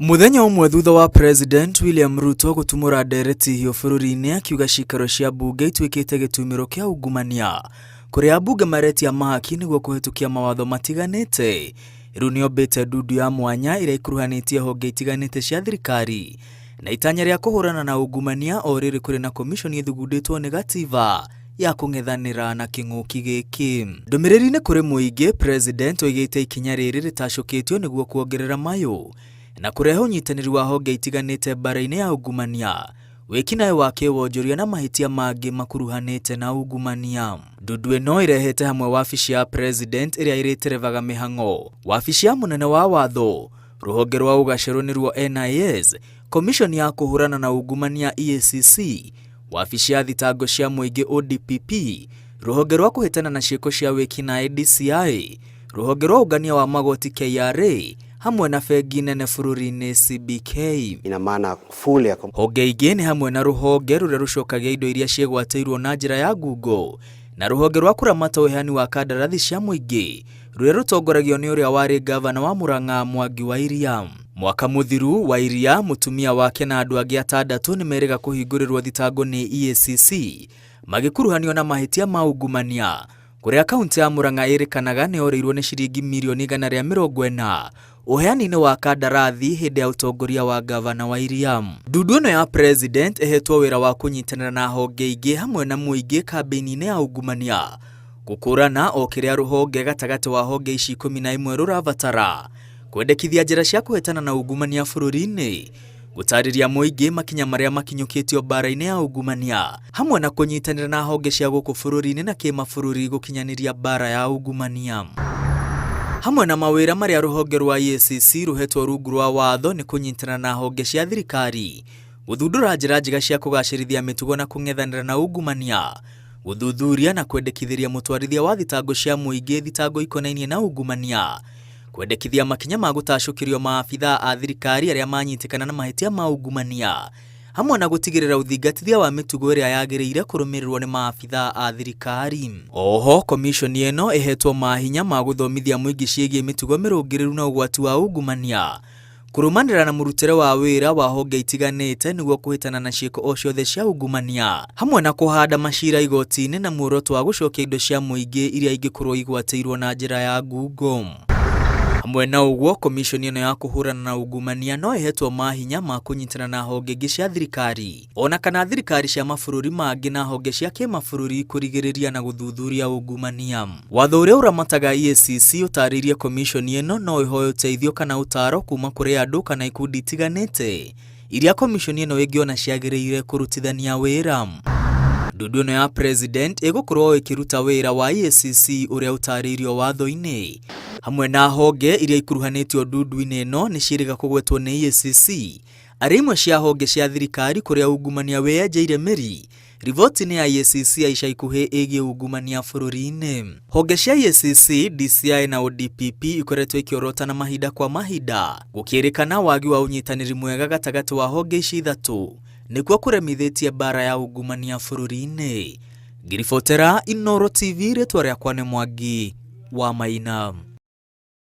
Mũthenya ũmwe thutha wa President William Ruto gũtumũra ndereti hiũ bũrũri-inĩ akiuga ciikaro cia mbunge ituĩkĩte gĩtumĩro kĩa ungumania kũrĩa ambunge maretia mahaki nĩguo kũhĩtũkia mawatho matiganĩte, rĩu nĩombĩte ndundu ya mwanya ĩrĩa ĩkuruhanĩtie honge itiganĩte cia thirikari na itanya rĩa kũhũrana na ungumania o rĩrĩ kũrĩ na komiconi ĩthugundĩtwo nĩ gatiba ya kũng'ethanĩra na kĩng'ũki gĩkĩ. Ndũmĩrĩri-inĩ kũrĩ mũingĩ, President oigĩte ikinya rĩrĩ rĩtacũkĩtio nĩguo kuongerera mayũ na kũrehe ũnyitanĩri wa honge itiganĩte mbara-inĩ ya ungumania, wĩkinaĩ wa kĩwonjoria na mahĩtia mangĩ makuruhanĩte na ungumania. Ndundu ĩno ĩrehete hamwe wabici ya President ĩrĩa ĩrĩterebaga mĩhang'o, wabici ya mũnene wa watho, rũhonge rwa ũgacerũ nĩruo NIS, komiconi ya kũhũrana na ungumania EACC, wabici ya thitango cia mũingĩ ODPP, rũhonge rwa kũhĩtana na ciĩko cia wĩkinaĩ DCI, rũhonge rwa ũngania wa magoti KRA, hamwe na bengi nene bũrũri-inĩ CBK. Ina maana full ya Honge ingĩ nĩ hamwe na rũhonge rũrĩa rũcokagia indo iria ciĩgwatĩirwo na njĩra ya ngungo na rũhonge rwa kũramata ũheani wa kandarathi cia mũingĩ rũrĩa rũtongoragio nĩ ũrĩa warĩ ngavana wa Murang'a Mwangi wa Iria. Mwaka mũthiru, Wairia, mũtumia wake na andũ angĩ atandatũ nĩ merĩga kũhingũrĩrwo thitango nĩ EACC magĩkuruhanio na mahĩtia ma ungumania kũrĩa kaunti ya Murang'a ĩrĩkanaga nĩ yorĩirwo nĩ ciringi mirioni 140 ũheani-inĩ wa kandarathi hĩndĩ ya ũtongoria wa ngavana Wairia. Ndundu ĩno ya President ĩhetwo wĩra wa kũnyitanĩra na honge ingĩ hamwe na mũingĩ kambĩini-inĩ ya ungumania gũkũrana o kĩrĩa rũhonge gatagatĩ wa honge ici 11 rũrabatara kwendekithia njĩra cia kũhĩtana na ungumania bũrũri-inĩ gũtarĩria mũingĩ makinya marĩa makinyũkĩtio mbara-inĩ ya ungumania hamwe na kũnyitanĩra na honge cia gũkũ bũrũri-inĩ na kĩmabũrũri gũkinyanĩria mbara ya ungumania. Hamwe na mawĩra marĩa rũhonge rwa EACC rũhetwo rungu rwa watho nĩ kũnyitanĩra na honge cia thirikari gũthundũra njĩra njega cia kũgacĩrithia mĩtugo na kũng'ethanĩra na ungumania, gũthuthuria na kwendekithĩria mũtwarithia wa thitango cia mũingĩ thitango ikonainie na ungumania, kwendekithia makinya ma gũtacũkĩrio maabithaa a thirikari arĩa manyitĩkana na mahĩtia ma ungumania, hamwe na gũtigĩrĩra ũthingatithia wa mĩtugo ĩrĩa yagĩrĩire kũrũmĩrĩrwo nĩ maabithaa a thirikari. Oho, komiconi ĩno ĩhetwo mahinya ma gũthomithia mũingĩ ciĩgiĩ mĩtugo mĩrũngĩrĩru na ũgwati wa ungumania, kũrũmanĩrĩra na mũrutĩre wa wĩra wa honge itiganĩte nĩguo kũhĩtana na ciĩko o ciothe cia ungumania, hamwe na kũhanda macira igoti-inĩ na muoroto wa gũcokia indo cia mũingĩ iria ingĩkorwo igwatĩirwo na njĩra ya ngungo. Hamwe na ũguo, komiconi ĩno ya kũhũrana na ungumania no ĩhetwo mahinya ma kũnyitana na honge ingĩ cia thirikari ona kana thirikari cia mabũrũri mangĩ na honge cia kĩmabũrũri kũrigĩrĩria na gũthuthuria ungumania. Watho ũrĩa ũramataga EACC ũtarĩirie komiconi ĩno no ĩhoe ũteithio kana ũtaaro kuma kũrĩ andũ kana ikundi itiganĩte iria komiconi ĩno ĩngĩona ciagĩrĩire kũrutithania wĩra. Ndundu ĩno ya President ĩgũkorwo ĩkĩruta wĩra wa EACC ũrĩa ũtarĩirio watho-inĩ. Hamwe na honge iria ikuruhanĩtio ndundu-inĩ ĩno nĩ ciĩrĩga kũgwetwo nĩ EACC arĩ imwe cia honge cia thirikari kũrĩa ungumania wĩyenjeire mĩri. Riboti-inĩ ya EACC ya ica ikuhĩ ĩgiĩ ungumania bũrũri-inĩ. Honge cia EACC, DCI na ODPP ikoretwo ikĩorotana mahinda kwa mahinda gũkĩrĩkana wagi wa ũnyitanĩri mwega gatagatĩ wa honge ici ithatũ nĩkuo kũremithĩtie mbara ya ungumania bũrũri-inĩ. Ngĩribotera Inooro TV, rĩtwa rĩakwa nĩ Mwangi wa Maina.